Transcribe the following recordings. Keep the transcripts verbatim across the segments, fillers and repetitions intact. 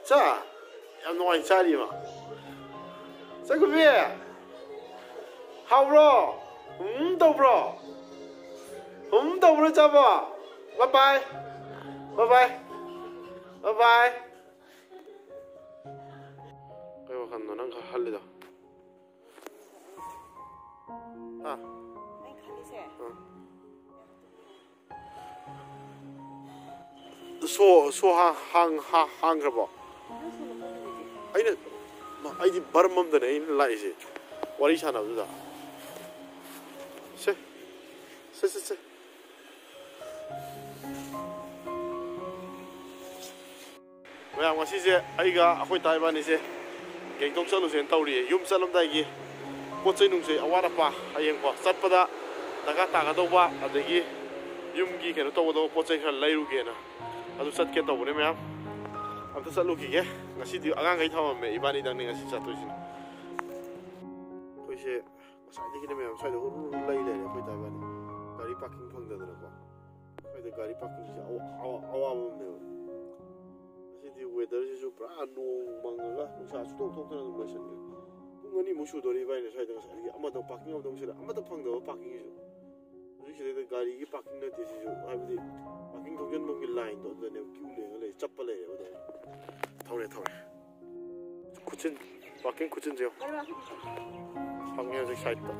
ꯆꯥ, ꯌꯥꯝ ꯅꯨꯡꯉꯥꯏꯅ ꯆꯥꯔꯤꯕ꯫ ꯆꯥꯛꯈꯨꯕꯤ, ꯍꯥꯎꯕ꯭ꯔꯣ? ꯎꯝ ꯇꯧꯕ꯭ꯔꯣ? ꯎꯝ ꯇꯧꯕ꯭ꯔꯣ ꯆꯥꯕꯣ? ꯕꯥꯏ ꯕꯥꯏ꯫ ꯕꯥꯏ ꯕꯥꯏ꯫ ꯕꯥꯏ ꯕꯥꯏ꯫ ꯀꯩ ꯋꯥꯈꯜꯅꯣ ꯅꯪ ꯈꯜꯂꯤꯗꯣ? ꯍꯥ? ꯑꯩ ꯈꯜꯂꯤꯁꯦ꯫ ꯑꯥ꯫ ꯁꯣ, ꯁꯣ ꯍꯥ-, ꯍꯥꯡ-, ꯍꯥ-, ꯍꯥꯡꯈ꯭ꯔꯕꯣ? ꯑꯩꯅ, ꯃ-, ꯑꯩꯗꯤ ꯕꯔꯝ ꯑꯝꯗꯅꯦ ꯑꯩꯅ ꯂꯥꯛꯏꯁꯦ, ꯋꯥꯔꯤ ꯁꯥꯟꯅꯕꯗꯨꯗ꯫ ꯁꯦ, ꯁꯦ, ꯁꯦ, ꯁꯦ꯫ ꯃꯌꯥꯝ, ꯉꯁꯤꯁꯦ ꯑꯩꯒ ꯑꯩꯈꯣꯏ ꯇꯥ ꯏꯕꯥꯅꯤꯁꯦ ꯒꯦꯡꯇꯣꯛ ꯆꯠꯂꯨꯁꯦꯅ ꯇꯧꯔꯤꯌꯦ꯫ ꯌꯨꯝ ꯆꯠꯂꯝꯗꯥꯏꯒꯤ ꯄꯣꯠ ꯆꯩ ꯅꯨꯡꯆꯩ ꯑꯋꯥꯠ ꯑꯄꯥ, ꯍꯌꯦꯡꯀꯣ ꯆꯠꯄꯗ ꯗꯔꯀꯥꯔ ꯇꯥꯒꯗꯧꯕ, ꯑꯗꯒꯤ ꯌꯨꯝꯒꯤ ꯀꯩꯅꯣ ꯇꯧꯒꯗꯧꯕ ꯄꯣꯠ ꯆꯩ ꯈꯔ ꯂꯩꯔꯨꯒꯦꯅ꯫ ꯑꯗꯨ ꯆꯠꯀꯦ ꯇꯧꯕꯅꯦ ꯃꯌꯥꯝ꯫ ꯑꯝꯇ ꯆꯠꯂꯨꯈꯤꯒꯦ꯫ ꯉꯁꯤꯗꯤ ꯑꯉꯥꯡꯈꯩ ꯊꯝꯃꯝꯃꯦ, ꯏꯕꯥꯅꯤꯗꯪꯅꯦ ꯉꯁꯤ ꯆꯠꯇꯣꯏꯁꯤꯅ꯫ ꯑꯩꯈꯣꯏꯁꯦ ꯉꯁꯥꯏꯗꯒꯤꯅꯦ ꯃꯌꯥꯝ ꯁ꯭ꯋꯥꯏꯗ ꯍꯨꯔꯨ ꯍꯨꯔꯨ ꯂꯩ ꯂꯩꯔꯦ ꯑꯩꯈꯣꯏ ꯇꯥ ꯏꯕꯥꯅꯤ꯫ ꯒꯥꯔꯤ ꯄꯥꯔꯀꯤꯡ ꯐꯪꯗꯗꯅꯀꯣ꯫ ꯁ꯭ꯋꯥꯏꯗ ꯒꯥꯔꯤ ꯄꯥꯔꯀꯤꯡꯁꯦ ꯑꯋꯥ-, ꯑꯋꯥ-, ꯑꯋꯥꯕ ꯑꯃꯅꯦꯕ꯫ ꯉꯁꯤꯗꯤ ꯋꯦꯗꯔꯁꯤꯁꯨ ꯄꯨꯔꯥ ꯅꯣꯡ ꯃꯪꯉꯒ ꯅꯨꯡꯁꯥ ꯁꯨꯡꯊꯣꯛ ꯊꯣꯛꯇꯅ ꯑꯗꯨꯝ ꯂꯣꯏꯁꯤꯟꯈ꯭ꯔꯦ꯫ ꯄꯨꯡ ꯑꯅꯤꯃꯨꯛ ꯁꯨꯗꯣꯔꯦ ꯏꯕꯥꯏꯅ ꯁ꯭ꯋꯥꯏꯗ ꯉꯁꯥꯏꯗꯒꯤ ꯑꯃꯗ ꯄꯥꯔꯀꯤꯡ ꯑꯃꯗ ꯑꯃꯨꯛ ꯁꯤꯜꯂꯦ, ꯑꯃꯠꯇ ꯐꯪꯗꯕ ꯄꯥꯔꯀꯤꯡꯁꯤꯁꯨ꯫ ꯍꯧꯖꯤꯛꯁꯤꯗꯩꯗ ꯒꯥꯔꯤꯒꯤ ꯄꯥꯔꯀꯤꯡ ꯅꯠꯇꯦ ꯁꯤꯁꯨ, ꯍꯥꯏꯕꯗꯤ ꯄꯥꯔꯀꯤꯡ ꯊꯧꯖꯤꯟꯐꯝꯒꯤ ꯂꯥꯏꯟꯗꯣ ꯑꯗꯨꯗꯅꯦꯕ ꯀ꯭ꯌꯨ ꯂꯦꯡꯉ ꯂꯩ, ꯆꯞꯄ ꯂꯩꯔꯦꯕ ꯑꯗꯨꯝ꯫ ꯊꯧꯔꯦ, ꯊꯧꯔꯦ꯫ ꯈꯨꯠꯆꯤꯟ, ꯄꯥꯔꯀꯤꯡ ꯈꯨꯠꯆꯤꯟꯁꯦ ꯌꯦꯡꯉꯣ꯫ ꯐꯪꯉꯦ ꯍꯧꯖꯤꯛ ꯁꯥꯏꯠꯇ꯫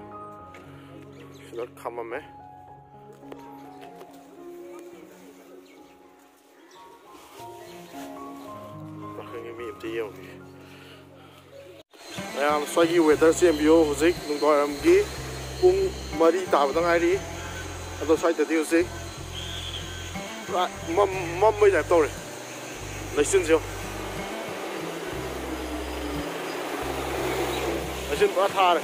ꯁꯤꯗ ꯈꯥꯝꯃꯝꯃꯦ꯫ ꯄꯥꯔꯀꯤꯡꯒꯤ ꯃꯤ ꯑꯝꯇ ꯌꯦꯡꯉꯨꯈꯤꯒꯦ꯫ ꯃꯌꯥꯝ, ꯁ꯭ꯋꯥꯏꯒꯤ ꯋꯦꯗꯔꯁꯦ ꯌꯦꯡꯕꯤꯌꯨ꯫ ꯍꯧꯖꯤꯛ ꯅꯨꯡꯗꯥꯡꯋꯥꯏꯔꯝꯒꯤ ꯄꯨꯡ ꯃꯔꯤ ꯇꯥꯕꯗ ꯉꯥꯏꯔꯤ꯫ ꯑꯗꯣ ꯁ꯭ꯋꯥꯏꯗꯗꯤ ꯍꯧꯖꯤꯛ ꯄꯨꯔꯥ ꯃꯝ-, ꯃꯝꯕꯩ ꯇꯥꯏꯞ ꯇꯧꯔꯦ꯫ ꯂꯩꯆꯤꯟꯁꯦ ꯌꯦꯡꯉꯣ꯫ ꯂꯩꯆꯤꯟ ꯄꯨꯔꯥ ꯊꯥꯔꯦ꯫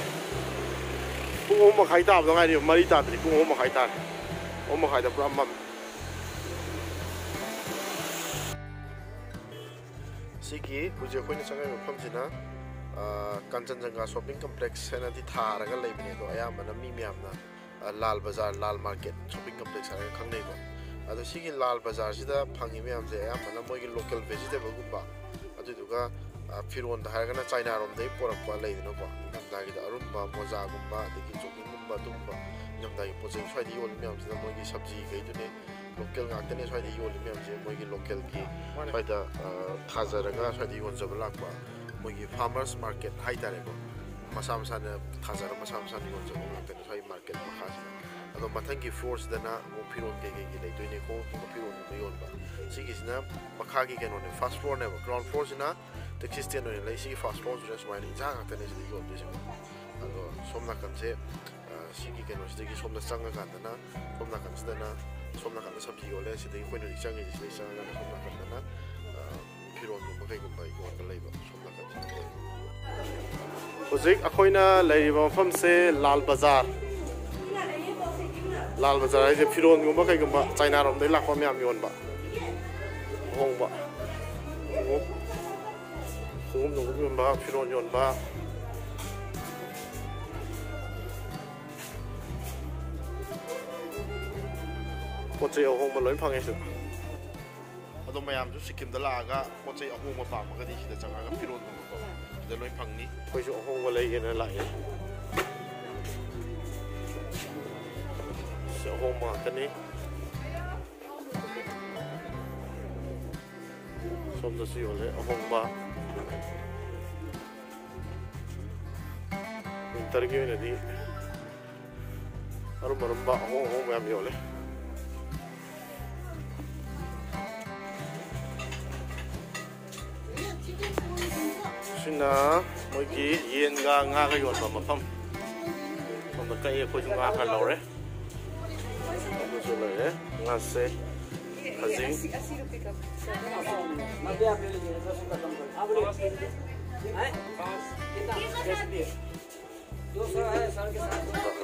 ꯄꯨꯡ ꯑꯍꯨꯝ ꯃꯈꯥꯏ ꯇꯥꯕꯗ ꯉꯥꯏꯔꯤ, ꯃꯔꯤ ꯇꯥꯗ꯭ꯔꯤ, ꯄꯨꯡ ꯑꯍꯨꯝ ꯃꯈꯥꯏ ꯇꯥꯔꯦ꯫ ꯑꯍꯨꯝ ꯃꯈꯥꯏꯗ ꯄꯨꯔꯥ ꯃꯝꯃꯦ꯫ ꯁꯤꯒꯤ ꯍꯧꯖꯤꯛ ꯑꯩꯈꯣꯏꯅ ꯆꯪꯉꯛꯏꯕ ꯃꯐꯝꯁꯤꯅ, ꯑ, ꯀꯥꯟꯆꯟꯖꯪꯒꯥ ꯁꯣꯞꯄꯤꯡ ꯀꯝꯄ꯭ꯂꯦꯛꯁ ꯍꯥꯏꯅꯗꯤ ꯊꯥꯔꯒ ꯂꯩꯕꯅꯦ, ꯑꯗꯣ ꯑꯌꯥꯝꯕꯅ ꯃꯤ ꯃꯌꯥꯝꯅ, ꯑ, ꯂꯥꯜ ꯕꯖꯥꯔ, ꯂꯥꯜ ꯃꯥꯔꯀꯦꯠ ꯁꯣꯞꯄꯤꯡ ꯀꯝꯄ꯭ꯂꯦꯛꯁ ꯍꯥꯏꯔꯒ ꯈꯪꯅꯩꯀꯣ꯫ ꯑꯗꯣ ꯁꯤꯒꯤ ꯂꯥꯜ ꯕꯖꯥꯔꯁꯤꯗ ꯐꯪꯉꯤ ꯃꯌꯥꯝꯁꯦ ꯑꯌꯥꯝꯕꯅ ꯃꯣꯏꯒꯤ ꯂꯣꯀꯦꯜ ꯚꯦꯖꯤꯇꯦꯕꯜꯒꯨꯝꯕ, ꯑꯗꯨꯗꯨꯒ, ꯑ, ꯐꯤꯔꯣꯟꯗ ꯍꯥꯏꯔꯒꯅ ꯆꯥꯏꯅꯥꯔꯣꯝꯗꯒꯤ ꯄꯣꯔꯛꯄ ꯂꯩꯗꯅꯀꯣ, ꯅꯤꯡꯊꯝꯊꯥꯒꯤꯗ ꯑꯔꯨꯝꯕ, ꯃꯣꯖꯥꯒꯨꯝꯕ, ꯑꯗꯒꯤ ꯖꯣꯒꯤꯡꯒꯨꯝꯕ, ꯑꯗꯨꯒꯨꯝꯕ ꯅꯤꯡꯊꯝꯊꯥꯒꯤ ꯄꯣꯠ ꯆꯩ ꯁ꯭ꯋꯥꯏꯗ ꯌꯣꯜꯂꯤ ꯃꯌꯥꯝꯁꯤꯅ ꯃꯣꯏꯒꯤ ꯁꯕꯖꯤꯈꯩꯗꯨꯅꯦ, ꯂꯣꯀꯦꯜ ꯉꯥꯛꯇꯅꯦ ꯁ꯭ꯋꯥꯏꯗ ꯌꯣꯜꯂꯤ ꯃꯌꯥꯝꯁꯦ, ꯃꯣꯏꯒꯤ ꯂꯣꯀꯦꯜꯒꯤ ꯁ꯭ꯋꯥꯏꯗ, ꯑ, ꯊꯥꯖꯔꯒ ꯁ꯭ꯋꯥꯏꯗ ꯌꯣꯟꯖꯕ ꯂꯥꯛꯄ, ꯃꯣꯏꯒꯤ ꯐꯥꯔꯃꯔꯁ ꯃꯥꯔꯀꯦꯠ ꯍꯥꯏꯇꯥꯔꯦꯀꯣ, ꯃꯁꯥ ꯃꯁꯥꯅ ꯊꯥꯖꯔ ꯃꯁꯥ ꯃꯁꯥꯅ ꯌꯣꯟꯖꯕ ꯉꯥꯛꯇꯅꯦ ꯁ꯭ꯋꯥꯏ ꯃꯥꯔꯀꯦꯠ ꯃꯈꯥꯁꯤꯗ꯫ ꯑꯗꯣ ꯃꯊꯪꯒꯤ ꯐ꯭ꯂꯣꯔꯁꯤꯗꯅ ꯑꯃꯨꯛ ꯐꯤꯔꯣꯟ ꯀꯩꯀꯩꯒꯤ ꯂꯩꯗꯣꯏꯅꯦ, ꯈꯣꯡꯎꯞꯀꯨꯝꯕ ꯐꯤꯔꯣꯟꯒꯨꯝꯕ ꯌꯣꯟꯕ꯫ ꯁꯤꯒꯤꯁꯤꯅ ꯃꯈꯥꯒꯤ ꯀꯩꯅꯣꯅꯦ, ꯐꯥꯔꯁ ꯐ꯭ꯂꯣꯔꯅꯦꯕ꯫ ꯒ꯭ꯔꯥꯎꯟ ꯐ꯭ꯂꯣꯔꯁꯤꯅ ꯇꯦꯛꯁꯤ ꯁ꯭ꯇꯦꯟ ꯑꯣꯏꯅ ꯂꯩ꯫ ꯁꯤꯒꯤ ꯐꯥꯔꯁ ꯐ꯭ꯂꯣꯔꯁꯤꯗ ꯁꯨꯃꯥꯏꯅ ꯏꯟꯖꯥꯡ ꯉꯥꯛꯇꯅꯦ ꯁꯤꯗ ꯌꯣꯟꯗꯣꯏꯁꯦ꯫ ꯑꯗꯣ ꯁꯣꯝ ꯅꯥꯀꯟꯁꯦ, ꯑ, ꯁꯤꯒꯤ ꯀꯩꯅꯣꯁꯤꯗꯒꯤ ꯁꯣꯝꯗ ꯆꯪꯉꯀꯥꯟꯗꯅ, ꯁꯣꯝ ꯅꯥꯀꯟꯁꯤꯗꯅ, ꯁꯣꯝ ꯅꯥꯀꯟꯗ ꯁꯕꯖꯤ ꯌꯣꯜꯂꯦ꯫ ꯁꯤꯗꯒꯤ ꯑꯩꯈꯣꯏꯅ ꯍꯧꯖꯤꯛ ꯆꯪꯉꯤꯁꯦ, ꯁꯤꯗꯒꯤ ꯆꯪꯉꯒꯅ ꯁꯣꯝ ꯅꯥꯀꯟꯗꯅ, ꯑ, ꯐꯤꯔꯣꯟꯒꯨꯝꯕ ꯀꯩꯒꯨꯝꯕ ꯌꯣꯟꯕ ꯂꯩꯕ ꯁꯣꯝ ꯅꯥꯀꯟꯁꯤꯗ꯫ ꯍꯧꯖꯤꯛ ꯑꯩꯈꯣꯏꯅ ꯂꯩꯔꯤꯕ ꯃꯐꯝꯁꯦ ꯂꯥꯜ ꯕꯖꯥꯔ꯫ ꯂꯥꯜ ꯕꯖꯥꯔ ꯍꯥꯏꯁꯦ ꯐꯤꯔꯣꯟꯒꯨꯝꯕ ꯀꯩꯒꯨꯝꯕ ꯆꯥꯏꯅꯥꯔꯣꯝꯗꯒꯤ ꯂꯥꯛꯄ ꯃꯌꯥꯝ ꯌꯣꯟꯕ, ꯑꯍꯣꯡꯕ ꯈꯣꯡꯎꯞ, ꯈꯣꯡꯎꯞ ꯅꯨꯡꯎꯞ ꯌꯣꯟꯕ, ꯐꯤꯔꯣꯟ ꯌꯣꯟꯕ, ꯄꯣꯠ ꯆꯩ ꯑꯍꯣꯡꯕ ꯂꯣꯏ ꯐꯪꯉꯦ ꯁꯤꯗ꯫ ꯑꯗꯣ ꯃꯌꯥꯝꯁꯨ ꯁꯤꯛꯀꯤꯝꯗ ꯂꯥꯛꯑꯒ ꯄꯣꯠ ꯆꯩ ꯑꯍꯣꯡꯕ ꯄꯥꯝꯃꯒꯗꯤ ꯁꯤꯗ ꯆꯪꯉꯒ ꯐꯤꯔꯣꯟꯒꯨꯝꯕꯀꯣ, ꯁꯤꯗ ꯂꯣꯏ ꯐꯪꯅꯤ꯫ ꯑꯩꯈꯣꯏꯁꯨ ꯑꯍꯣꯡꯕ ꯂꯩꯒꯦꯅ ꯂꯥꯛꯑꯦ꯫ ꯁꯤ ꯑꯍꯣꯡꯕ ꯉꯥꯛꯇꯅꯤ꯫ ꯁꯣꯝꯗꯁꯨ ꯌꯣꯜꯂꯦ ꯑꯍꯣꯡꯕ꯫ ꯋꯤꯟꯇꯔꯒꯤ ꯑꯣꯏꯅꯗꯤ ꯑꯔꯨꯝ ꯑꯔꯨꯝꯕ ꯑꯍꯣꯡ ꯑꯍꯣꯡꯕ ꯌꯥꯝ ꯌꯣꯜꯂꯦ꯫ ꯁꯤꯅ ꯃꯣꯏꯒꯤ ꯌꯦꯟꯒ ꯉꯥꯒ ꯌꯣꯟꯕ ꯃꯐꯝ꯫ ꯁꯣꯝꯗ ꯀꯛꯑꯦ, ꯑꯩꯈꯣꯏꯁꯨ ꯉꯥ ꯈꯔ ꯂꯧꯔꯦ꯫ ꯑꯗꯨꯁꯨ ꯂꯩꯔꯦ꯫ ꯉꯥꯁꯦ ꯈꯖꯤꯡ꯫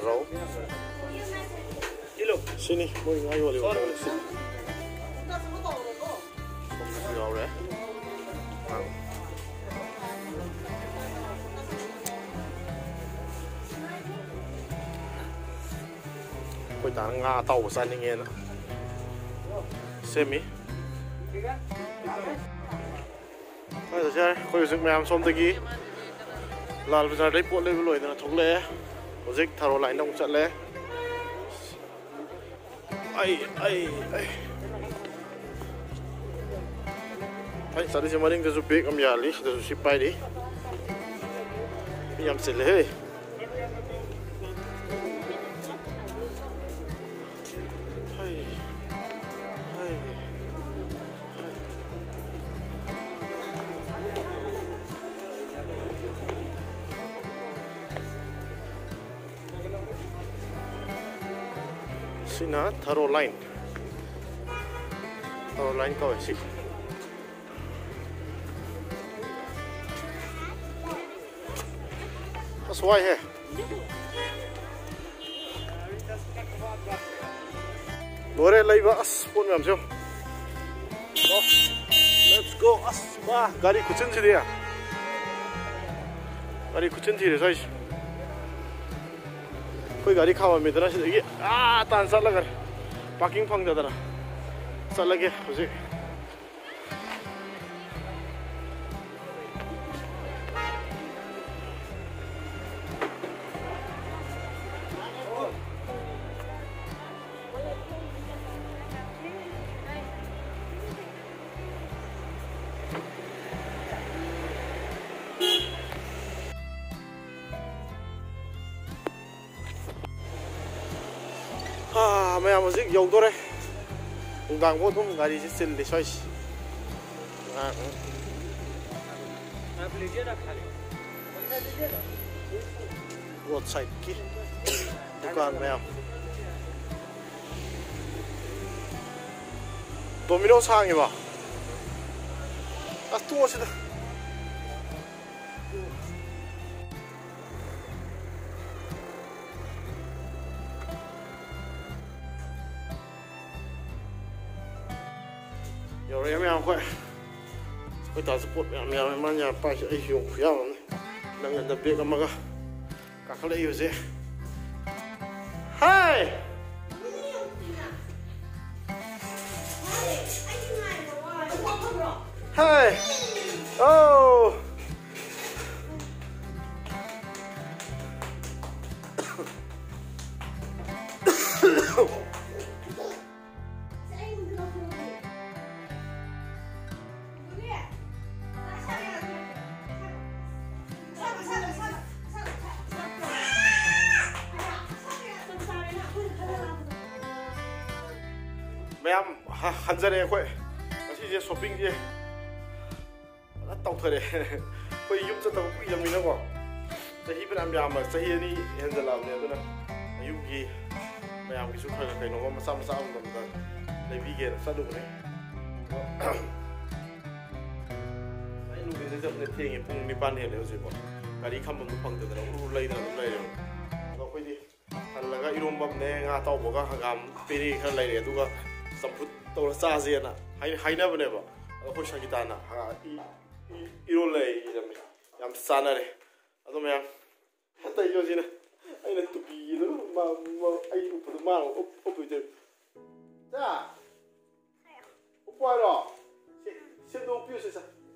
ꯔꯧ꯫ ꯁꯤꯅꯤ ꯃꯣꯏ ꯉꯥ ꯌꯣꯜꯂꯤꯕ ꯃꯑꯣꯡꯁꯦ꯫ ꯁꯣꯝꯗꯁꯨ ꯌꯥꯎꯔꯦ꯫ ꯑꯩꯈꯣꯏ ꯗꯥꯅ ꯉꯥ ꯑꯇꯥꯎꯕ ꯆꯥꯅꯤꯡꯉꯦꯅ ꯁꯦꯝꯃꯤ꯫ ꯍꯣꯏ, ꯆꯠꯁꯦ ꯌꯥꯔꯦ꯫ ꯑꯩꯈꯣꯏ ꯍꯧꯖꯤꯛ ꯃꯌꯥꯝ ꯁꯣꯝꯗꯒꯤ ꯂꯥꯜ ꯕꯖꯥꯔꯗꯩ ꯄꯣꯠ ꯂꯩꯕ ꯂꯣꯏꯗꯅ ꯊꯣꯛꯂꯛꯑꯦ꯫ ꯍꯧꯖꯤꯛ ꯊꯔꯣ ꯂꯥꯏꯟꯗ ꯑꯃꯨꯛ ꯆꯠꯂꯦ꯫ ꯑꯩ, ꯑꯩ, ꯑꯩ꯫ ꯑꯩ ꯆꯠꯂꯤꯁꯦ ꯃꯅꯤꯡꯗꯁꯨ ꯕꯦꯒ ꯑꯃ ꯌꯥꯜꯂꯤ, ꯁꯤꯗꯁꯨ ꯁꯤ ꯄꯥꯏꯔꯤ꯫ ꯃꯤ ꯌꯥꯝ ꯆꯤꯜꯂꯦꯍꯦ꯫ ꯍꯩ꯫ ꯍꯩ꯫ ꯁꯤꯅ ꯊꯔꯣ ꯂꯥꯏꯟ꯫ ꯊꯔꯣ ꯂꯥꯏꯟ ꯀꯧꯋꯦ ꯁꯤ꯫ ꯑꯁ, ꯋꯥꯏꯍꯦ꯫ ꯂꯣꯏꯔꯦ ꯂꯩꯕ꯫ ꯑꯁ, ꯄꯣꯠ ꯃꯌꯥꯝꯁꯦ ꯌꯦꯡꯉꯣ꯫ Go. Let's go. ꯑꯁ, ꯋꯥ, ꯒꯥꯔꯤ ꯈꯨꯆꯤꯟꯁꯤꯗꯤ꯫ ꯒꯥꯔꯤ ꯈꯨꯆꯤꯟ ꯊꯤꯔꯦ ꯁ꯭ꯋꯥꯏꯁꯦ꯫ ꯑꯩꯈꯣꯏ ꯒꯥꯔꯤ ꯈꯥꯝꯃꯝꯃꯤꯗꯅ ꯁꯤꯗꯒꯤ ꯑꯥ ꯇꯥꯟ ꯆꯠꯂꯒ ꯄꯥꯔꯀꯤꯡ ꯐꯪꯗꯗꯅ ꯆꯠꯂꯒꯦ ꯍꯧꯖꯤꯛ꯫ ꯍꯥ, ꯃꯌꯥꯝ ꯍꯧꯖꯤꯛ ꯌꯧꯗꯣꯔꯦ꯫ ꯅꯨꯡꯗꯥꯡꯐꯥꯎ ꯑꯗꯨꯝ ꯒꯥꯔꯤꯁꯦ ꯆꯤꯜꯂꯤ ꯁ꯭ꯋꯥꯏꯁꯦ꯫ ꯉꯥꯏꯍꯥꯛ꯫ ꯔꯣꯗ ꯁꯥꯏꯗꯀꯤ ꯗꯨꯀꯥꯟ ꯃꯌꯥꯝ꯫ ꯗꯣꯃꯤꯅꯣꯁ ꯍꯥꯡꯉꯤꯕꯣ? ꯑꯁ, ꯇꯣꯛꯑꯁꯤꯗ꯫ ꯌꯧꯔꯛꯑꯦ ꯃꯌꯥꯝ ꯑꯩꯈꯣꯏ꯫ ꯑꯩꯈꯣꯏ ꯗꯥꯁꯨ ꯄꯣꯠ ꯃꯌꯥꯝ ꯌꯥꯝꯃꯦ, ꯃꯥꯅ ꯌꯥꯝ ꯄꯥꯏꯁꯦ꯫ ꯑꯩꯁꯨ ꯌꯣꯡ ꯈꯨꯌꯥꯝ ꯑꯃꯅꯤ꯫ ꯅꯪ ꯍꯟꯗꯛ ꯕꯦꯒ ꯑꯃꯒ ꯀꯥꯈꯠꯂꯛꯏ ꯍꯧꯖꯤꯛ꯫ ꯍꯥꯏ! ꯍꯥꯏ! ꯑꯧ! ꯃꯌꯥꯝ ꯍ-, ꯍꯟꯖꯔꯦ ꯑꯩꯈꯣꯏ꯫ ꯉꯁꯤꯁꯦ ꯁꯣꯞꯄꯤꯡꯁꯦ ꯐꯖꯅ ꯇꯧꯊꯔꯦ꯫ ꯑꯩꯈꯣꯏ ꯌꯨꯝ ꯆꯠꯇꯕ ꯀꯨꯏꯔꯕꯅꯤꯅꯀꯣ꯫ ꯆꯍꯤ ꯐꯅꯌꯥꯝ ꯌꯥꯝꯕ, ꯆꯍꯤ ꯑꯅꯤ ꯍꯦꯟꯖꯜꯂꯛꯑꯕꯅꯦ꯫ ꯑꯗꯨꯅ ꯌꯨꯝꯒꯤ ꯃꯌꯥꯝꯒꯤꯁꯨ ꯈꯔ ꯈꯔ ꯀꯩꯅꯣꯝꯃ ꯃꯆꯥ ꯃꯆꯥ ꯑꯃꯃꯝꯇ ꯂꯩꯕꯤꯒꯦꯅ ꯆꯠꯂꯨꯕꯅꯦ꯫ ꯑꯗꯣ ꯑꯩ ꯅꯨꯡꯊꯤꯟꯗ ꯆꯠꯄꯅꯦ, ꯊꯦꯡꯉꯦ, ꯄꯨꯡ ꯅꯤꯄꯥꯟ ꯍꯦꯜꯂꯦ ꯍꯧꯖꯤꯛꯐꯥꯎ꯫ ꯒꯥꯔꯤ ꯈꯥꯝꯕꯝꯗꯣ ꯐꯪꯗꯗꯅ ꯎꯔꯨ ꯂꯩꯗꯅ ꯑꯗꯨꯝ ꯂꯩꯔꯦꯕ꯫ ꯑꯗꯣ ꯑꯩꯈꯣꯏꯗꯤ ꯍꯜꯂꯒ ꯏꯔꯣꯝꯕ ꯑꯃꯅꯦ, ꯉꯥ ꯑꯇꯥꯎꯕꯒ ꯍꯪꯒꯥꯝ ꯄꯦꯔꯦ ꯈꯔ ꯂꯩꯔꯦ, ꯑꯗꯨꯒ ꯆꯝꯐꯨꯠ ꯇꯧꯔ ꯆꯥꯁꯦꯅ ꯍꯥꯏ-, ꯍꯥꯏꯅꯕꯅꯦꯕ꯫ ꯑꯗꯣ ꯑꯩꯈꯣꯏ ꯁꯪꯒꯤꯇꯥꯅ ꯍ-, ꯏ-, ꯏ-, ꯏꯔꯣꯜ ꯂꯩꯔꯝꯃꯦ꯫ ꯌꯥꯝ ꯆꯥꯅꯔꯦ꯫ ꯑꯗꯣ ꯃꯌꯥꯝ, ꯇꯩꯖꯣꯁꯤꯅ ꯑꯩꯅ ꯇꯨꯄꯤꯗꯣ ꯃꯥ, ꯃꯥ, ꯑꯩ ꯎꯞꯄꯗꯣ ꯃꯥ ꯎꯞ-, ꯎꯞꯄꯣꯏꯗꯣꯏ꯫ ꯆꯥ! ꯎꯞꯄꯣ ꯍꯥꯏꯔꯣ? ꯁꯦ, ꯁꯦꯝꯗꯣꯛꯄꯤꯌꯨ, ꯁꯦ, ꯁꯦ꯫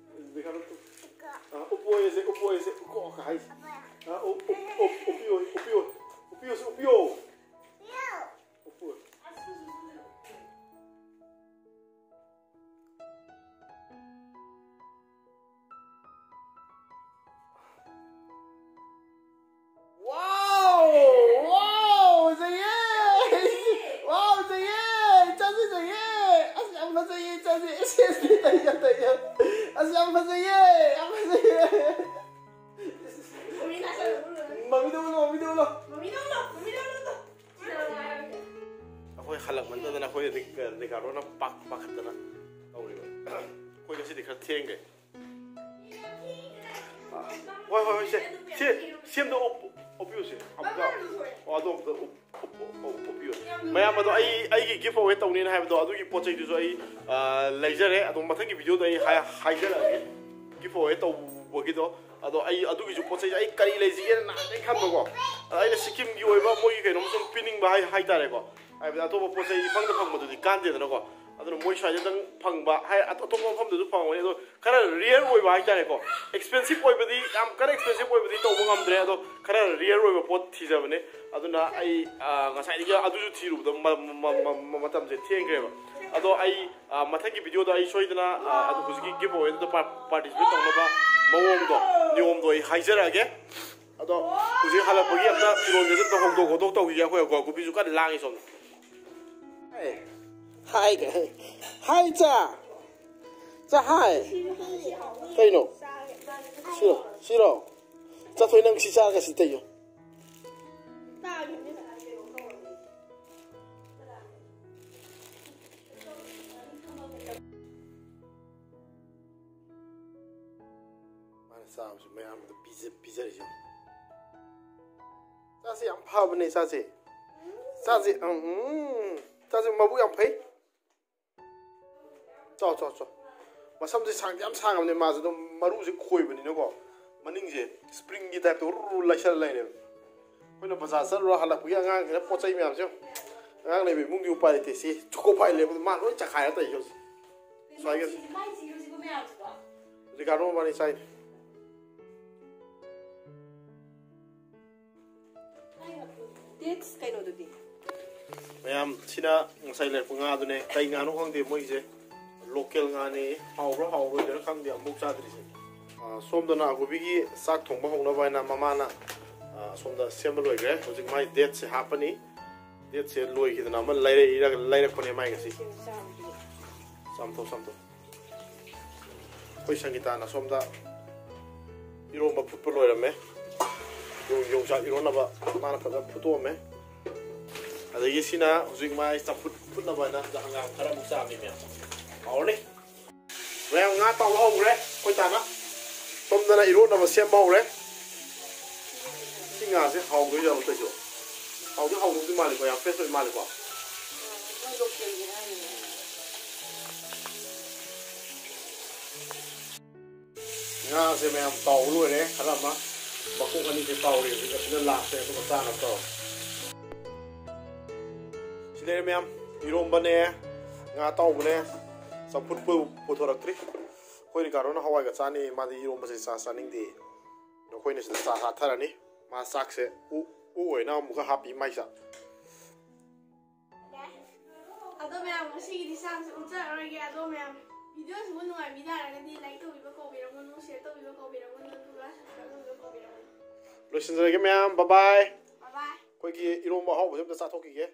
ꯃꯦꯀꯞ ꯇꯨ-, ꯑ, ꯎꯞꯄꯣ ꯍꯥꯏꯌꯦ, ꯁꯦ, ꯎꯞꯄꯣ ꯍꯥꯏꯌꯦ, ꯁꯦ, ꯎꯞꯄꯣ ꯀ ꯍꯥꯏꯁꯦ꯫ ꯑ, ꯎꯞ-, ꯎꯞ-, ꯎꯞ-, ꯎꯞꯄꯤꯌꯣ, ꯎꯞꯄꯤꯌꯣ, ꯎꯞꯄꯤꯌꯣ, ꯁꯦ, ꯎꯞꯄꯤꯌꯣ꯫ ꯎꯞꯄꯣ꯫ ꯋꯥꯎ! ꯋꯥꯎ! ꯐꯖꯩꯌꯦ! ꯋꯥꯎ, ꯐꯖꯩꯌꯦ! ꯏꯆꯥꯁꯦ ꯐꯖꯩꯌꯦ! ꯑꯁ, ꯌꯥꯝ ꯐꯖꯩꯌꯦ, ꯏꯆꯥꯁꯦ! ꯑꯦꯁ, ꯑꯦꯁ, ꯇꯩꯌꯣ, ꯇꯩꯌꯣ! ꯑꯁ, ꯌꯥꯝ ꯐꯖꯩꯌꯦ! ꯌꯥꯝ ꯐꯖꯩꯌꯦ! ꯃꯃꯤꯗ ꯎꯠꯂꯣ, ꯃꯃꯤꯗ ꯎꯠꯂꯣ! ꯑꯩꯈꯣꯏ ꯍꯜꯂꯛꯃꯟꯗꯗꯅ ꯑꯩꯈꯣꯏ ꯔꯤ-, ꯔꯤꯀꯥꯔꯗꯣꯅ ꯄꯥꯛ-, ꯄꯥꯈꯠꯇꯅ ꯇꯧꯔꯤꯕ꯫ ꯑꯩꯈꯣꯏ ꯉꯁꯤꯗꯤ ꯈꯔ ꯊꯦꯡꯈ꯭ꯔꯦ꯫ ꯍꯣꯏ, ꯍꯣꯏ, ꯍꯣꯏ, ꯁꯦ, ꯁꯦ, ꯁꯦꯝꯗꯣ ꯑꯣꯞ-, ꯑꯣꯞꯄꯤꯌꯨ, ꯁꯦ꯫ ꯑꯝꯇ, ꯑꯣ, ꯑꯗꯣ ꯑꯝꯇ ꯑꯣꯞ-, ꯑꯣꯞ-, ꯑꯣꯞ-, ꯑꯣꯞꯄꯤꯌꯨ꯫ ꯃꯌꯥꯝ ꯑꯗꯣ ꯑꯩ, ꯑꯩꯒꯤ ꯒꯤꯐ ꯑꯋꯦ ꯇꯧꯅꯤꯅ ꯍꯥꯏꯕꯗꯣ, ꯑꯗꯨꯒꯤ ꯄꯣꯠ ꯆꯩꯗꯨꯁꯨ ꯑꯩ, ꯑ, ꯂꯩꯖꯔꯦ꯫ ꯑꯗꯣ ꯃꯊꯪꯒꯤ ꯚꯤꯗꯤꯑꯣꯗ ꯑꯩ ꯍꯥꯏ-, ꯍꯥꯏꯖꯔꯛꯑꯒꯦ꯫ ꯒꯤꯐ ꯑꯋꯦ ꯇꯧꯕꯒꯤꯗꯣ꯫ ꯑꯗꯣ ꯑꯩ ꯑꯗꯨꯒꯤꯁꯨ ꯄꯣꯠ ꯆꯩꯁꯦ ꯑꯩ ꯀꯔꯤ ꯂꯩꯁꯤꯒꯦꯅ ꯅꯍꯥꯟꯗꯩ ꯈꯟꯕꯀꯣ꯫ ꯑꯗ ꯑꯩꯅ ꯁꯤꯛꯀꯤꯝꯒꯤ ꯑꯣꯏꯕ ꯃꯣꯏꯒꯤ ꯀꯩꯅꯣꯝ ꯁꯨꯝ ꯄꯤꯅꯤꯡꯕ ꯍꯥꯏ-, ꯍꯥꯏꯇꯥꯔꯦꯀꯣ꯫ ꯍꯥꯏꯕꯗꯤ ꯑꯇꯣꯞꯄ ꯄꯣꯠ ꯆꯩ ꯏꯐꯪꯗ ꯐꯪꯕꯗꯨꯗꯤ ꯀꯥꯟꯗꯦꯗꯅꯀꯣ꯫ ꯑꯗꯨꯅ ꯃꯣꯏ ꯁ꯭ꯋꯥꯏꯗꯗꯪ ꯐꯪꯕ ꯍꯥꯏ, ꯑꯇꯣꯞꯄ ꯃꯐꯝꯗꯁꯨ ꯐꯪꯉꯝꯒꯅꯤ, ꯑꯗꯣ ꯈꯔ ꯔꯤꯌꯔ ꯑꯣꯏꯕ ꯍꯥꯏꯇꯥꯔꯦꯀꯣ꯫ ꯑꯦꯛꯁꯄꯦꯟꯁꯤꯞ ꯑꯣꯏꯕꯗꯤ, ꯌꯥꯝ ꯀꯟꯅ ꯑꯦꯛꯁꯄꯦꯟꯁꯤꯞ ꯑꯣꯏꯕꯗꯤ ꯇꯧꯕ ꯉꯝꯗ꯭ꯔꯦ, ꯑꯗꯣ ꯈꯔ ꯔꯤꯌꯔ ꯑꯣꯏꯕ ꯄꯣꯠ ꯊꯤꯖꯕꯅꯦ꯫ ꯑꯗꯨꯅ ꯑꯩ, ꯑ, ꯉꯁꯥꯏꯗꯒꯤ ꯑꯗꯨꯁꯨ ꯊꯤꯔꯨꯕꯗ ꯃ-, ꯃ-, ꯃ-, ꯃ-, ꯃꯇꯝꯁꯦ ꯊꯦꯡꯈ꯭ꯔꯦꯕ꯫ ꯑꯗꯣ ꯑꯩ, ꯑ, ꯃꯊꯪꯒꯤ ꯚꯤꯗꯤꯑꯣꯗ ꯑꯩ ꯁꯣꯏꯗꯅ, ꯑ, ꯑꯗꯨ ꯍꯧꯖꯤꯛꯀꯤ ꯒꯤꯐ ꯑꯋꯦꯗꯨꯗ ꯄꯥꯔ-, ꯄꯥꯔꯇꯤꯁꯤꯄꯦꯠ ꯇꯧꯅꯕ ꯃꯑꯣꯡꯗꯣ, ꯅꯤꯌꯣꯝꯗꯣ ꯑꯩ ꯍꯥꯏꯖꯔꯛꯑꯒꯦ꯫ ꯑꯗꯣ ꯍꯧꯖꯤꯛ ꯍꯜꯂꯛꯄꯒꯤ ꯑꯝꯇ ꯐꯤꯔꯣꯜꯒꯁꯦ ꯑꯝꯇ ꯍꯣꯡꯗꯣꯛ ꯈꯣꯠꯇꯣꯛ ꯇꯧꯈꯤꯒꯦ꯫ ꯑꯩꯈꯣꯏ ꯒꯣꯄꯤꯁꯨ ꯀꯟꯅ ꯂꯥꯡꯉꯤ ꯁꯣꯝꯗ꯫ ꯍꯥꯏ꯫ ꯍꯥꯏ ꯀꯥꯏ꯫ ꯍꯥꯏ ꯆꯥ꯫ ꯆꯥ ꯍꯥꯏ꯫ ꯀꯩꯅꯣ? ꯁꯤꯔꯣ? ꯁꯤꯔꯣ? ꯆꯥꯊꯣꯏ ꯅꯪ ꯁꯤ ꯆꯥꯔꯒ ꯁꯤ ꯇꯩꯌꯣ꯫ ꯃꯥꯅ ꯆꯥꯕꯁꯨ ꯃꯌꯥꯝꯗ ꯄꯤꯖ-, ꯄꯤꯖꯔꯤꯁꯦ꯫ ꯆꯥꯁꯦ ꯌꯥꯝ ꯐꯕꯅꯦ, ꯆꯥꯁꯦ꯫ ꯆꯥꯁꯦ, ꯎꯝ, ꯎꯝ꯫ ꯆꯥꯁꯦ ꯃꯕꯨꯛ ꯌꯥꯝ ꯐꯩ꯫ ꯆꯥꯎ, ꯆꯥꯎ, ꯆꯥꯎ꯫ ꯃꯁꯝꯁꯦ ꯁꯥꯡꯗꯤ ꯌꯥꯝ ꯁꯥꯡꯉꯕꯅꯦ, ꯃꯥꯁꯦ ꯑꯗꯨꯝ ꯃꯔꯨꯁꯦ ꯈꯣꯏꯕꯅꯤꯅꯀꯣ꯫ ꯃꯅꯤꯡꯁꯦ ꯁ꯭ꯄ꯭ꯔꯤꯡꯒꯤ ꯇꯥꯏꯞꯇ ꯎꯔꯨ ꯎꯔꯨ ꯂꯩꯁꯜꯂ ꯂꯩꯔꯦꯕ꯫ ꯑꯩꯈꯣꯏꯅ ꯕꯖꯥꯔ ꯆꯠꯂꯨꯔ ꯍꯜꯂꯛꯄꯒꯤ ꯑꯉꯥꯡꯁꯤꯅ ꯄꯣꯠ ꯆꯩ ꯃꯌꯥꯝꯁꯦ ꯌꯦꯡꯉꯣ꯫ ꯑꯉꯥꯡ ꯂꯩꯕ ꯏꯃꯨꯡꯗꯤ ꯎꯄꯥꯏ ꯂꯩꯇꯦ꯫ ꯁꯤ ꯆꯣꯀꯣ ꯄꯥꯏ ꯂꯩꯕꯗꯣ ꯃꯥ ꯂꯣꯏ ꯆꯈꯥꯏꯔ ꯇꯧꯏꯁꯦ ꯍꯧꯖꯤꯛ꯫ ꯁ꯭ꯋꯥꯏꯒ ꯁꯤ ꯃꯥꯏ ꯆꯤꯛꯏꯕ ꯁꯤꯕꯨ ꯃꯌꯥꯝꯁꯤꯕꯣ? ꯔꯤꯀꯥꯔꯗꯣ ꯃꯕꯥꯅꯤ ꯆꯥꯏꯅꯦ꯫ ꯗꯦꯠꯁ ꯀꯩꯅꯣꯗꯨꯗꯤ? ꯃꯌꯥꯝ, ꯁꯤꯅ ꯉꯁꯥꯏ ꯂꯩꯔꯛꯄ ꯉꯥꯗꯨꯅꯦ꯫ ꯀꯩ ꯉꯥꯅꯣ ꯈꯪꯗꯦ ꯃꯣꯏꯒꯤꯁꯦ꯫ ꯂꯣꯀꯦꯜ ꯉꯥꯅꯦ꯫ ꯍꯥꯎꯕ꯭ꯔꯥ ꯍꯥꯎꯔꯣꯏꯗꯣꯏꯔꯥ ꯈꯪꯗꯦ, ꯑꯃꯨꯛ ꯆꯥꯗ꯭ꯔꯤꯁꯦ꯫ ꯑ, ꯁꯣꯝꯗꯅ ꯑꯒꯣꯕꯤꯒꯤ ꯆꯥꯛ ꯊꯣꯡꯕ ꯍꯧꯅꯕ ꯍꯥꯏꯅ ꯃꯃꯥꯅ, ꯑ, ꯁꯣꯝꯗ ꯁꯦꯝꯕ ꯂꯣꯏꯈ꯭ꯔꯦ꯫ ꯍꯧꯖꯤꯛ ꯃꯥꯏ ꯗꯦꯠꯁꯦ ꯍꯥꯞꯄꯅꯤ꯫ ꯗꯦꯠꯁꯦ ꯂꯣꯏꯈꯤꯗꯅ ꯑꯃ ꯂꯩꯔꯛꯏꯔ-, ꯂꯩꯔꯛꯄꯅꯦ ꯃꯥꯏ ꯉꯁꯤ꯫ ꯆꯥꯝꯊꯣꯛ, ꯆꯥꯝꯊꯣꯛ꯫ ꯑꯩꯈꯣꯏ ꯁꯪꯒꯤꯇꯥꯅ ꯁꯣꯝꯗ ꯏꯔꯣꯝꯕ ꯐꯨꯠꯄ ꯂꯣꯏꯔꯝꯃꯦ꯫ ꯌꯣꯡ-, ꯌꯣꯡꯆꯥꯛ ꯏꯔꯣꯟꯅꯕ ꯃꯥꯅ ꯐꯖꯅ ꯐꯨꯠꯇꯣꯛꯑꯝꯃꯦ꯫ ꯑꯗꯒꯤ ꯁꯤꯅ ꯍꯧꯖꯤꯛ ꯃꯥꯏ ꯆꯝꯐꯨꯠ ꯐꯨꯠꯅꯕ ꯍꯥꯏꯅ ꯍꯪꯒꯥꯝ ꯈꯔ ꯑꯃꯨꯛ ꯆꯥꯝꯃꯤ ꯃꯌꯥꯝ꯫ ꯍꯥꯎꯔꯅꯤ꯫ ꯃꯌꯥꯝ ꯉꯥ ꯇꯥꯎꯕ ꯍꯧꯈ꯭ꯔꯦ ꯑꯩꯈꯣꯏ ꯇꯥꯅ꯫ ꯁꯣꯝꯗꯅ ꯏꯔꯣꯟꯅꯕ ꯁꯦꯝꯕ ꯍꯧꯔꯦ꯫ ꯁꯤ ꯉꯥꯁꯦ ꯍꯥꯎꯗꯣꯏꯖꯥꯠꯂꯣ ꯇꯧꯏꯁꯤꯕꯣ? ꯍꯥꯎꯗꯤ ꯍꯥꯎꯗꯧꯗꯤ ꯃꯥꯜꯂꯤꯀꯣ, ꯌꯥꯝ ꯐ꯭ꯔꯦꯁ ꯑꯣꯏ ꯃꯥꯜꯂꯤꯀꯣ꯫ ꯃꯣꯏ ꯂꯣꯀꯦꯜꯒꯤ ꯍꯥꯏꯅꯦ꯫ ꯉꯥꯁꯦ ꯃꯌꯥꯝ ꯇꯥꯎꯕ ꯂꯣꯏꯔꯦ꯫ ꯈꯔ ꯑꯃ ꯃꯈꯣꯡ ꯑꯅꯤꯁꯦ ꯇꯥꯎꯔꯤ ꯍꯧꯖꯤꯛ꯫ ꯑꯁꯤꯅ ꯂꯥꯁꯅꯦ, ꯑꯗꯨꯒ ꯆꯥꯅꯕ ꯇꯧꯔꯦ꯫ ꯁꯤ ꯂꯩꯔꯦ ꯃꯌꯥꯝ, ꯏꯔꯣꯝꯕꯅꯦ, ꯉꯥ ꯑꯇꯥꯎꯕꯅꯦ, ꯆꯝꯐꯨꯠ ꯄꯨ-, ꯄꯨꯊꯣꯔꯛꯇ꯭ꯔꯤ꯫ ꯑꯩꯈꯣꯏ ꯔꯤꯀꯥꯔꯗꯣꯅ ꯍꯋꯥꯏꯒ ꯆꯥꯅꯤ, ꯃꯥꯗꯤ ꯏꯔꯣꯝꯕꯁꯦ ꯆꯥ ꯆꯥꯅꯤꯡꯗꯦ꯫ ꯑꯩꯈꯣꯏꯅ ꯁꯤꯗ ꯆꯥ ꯍꯥꯊꯔꯅꯤ꯫ ꯃꯥ ꯆꯥꯛꯁꯦ ꯑꯣꯛ, ꯑꯣꯛ ꯑꯣꯏꯅ ꯑꯃꯨꯛꯀ ꯍꯥꯞꯄꯤ ꯃꯥꯏ ꯆꯥꯛ꯫ ꯑꯗꯣ ꯃꯌꯥꯝ, ꯉꯁꯤꯒꯤꯗꯤ ꯆꯥꯛꯁꯦ ꯎꯠꯆꯔꯔꯣꯏꯒꯦ꯫ ꯑꯗꯣ ꯃꯌꯥꯝ, ꯚꯤꯗꯤꯑꯣꯁꯤꯕꯨ ꯅꯨꯡꯉꯥꯏꯕꯤ ꯇꯥꯔꯒꯗꯤ ꯂꯥꯏꯛ ꯇꯧꯕꯤꯕ ꯀꯧꯕꯤꯔꯝꯒꯅꯨ, ꯁꯤꯌꯔ ꯇꯧꯕꯤꯕ ꯀꯧꯕꯤꯔꯝꯒꯅꯨ, ꯑꯗꯨꯒ ꯁꯕꯁꯀ꯭ꯔꯥꯏꯕ ꯇꯧꯕꯤꯕ ꯀꯧꯕꯤꯔꯝꯒꯅꯨ꯫ ꯂꯣꯏꯁꯤꯟꯖꯔꯒꯦ ꯃꯌꯥꯝ, ꯕꯥꯏ ꯕꯥꯏ꯫ ꯕꯥꯏ ꯕꯥꯏ꯫ ꯑꯩꯈꯣꯏꯒꯤ ꯏꯔꯣꯝꯕ ꯑꯍꯥꯎꯕꯁꯦ ꯑꯝꯇ ꯆꯥꯊꯣꯛꯈꯤꯒꯦ꯫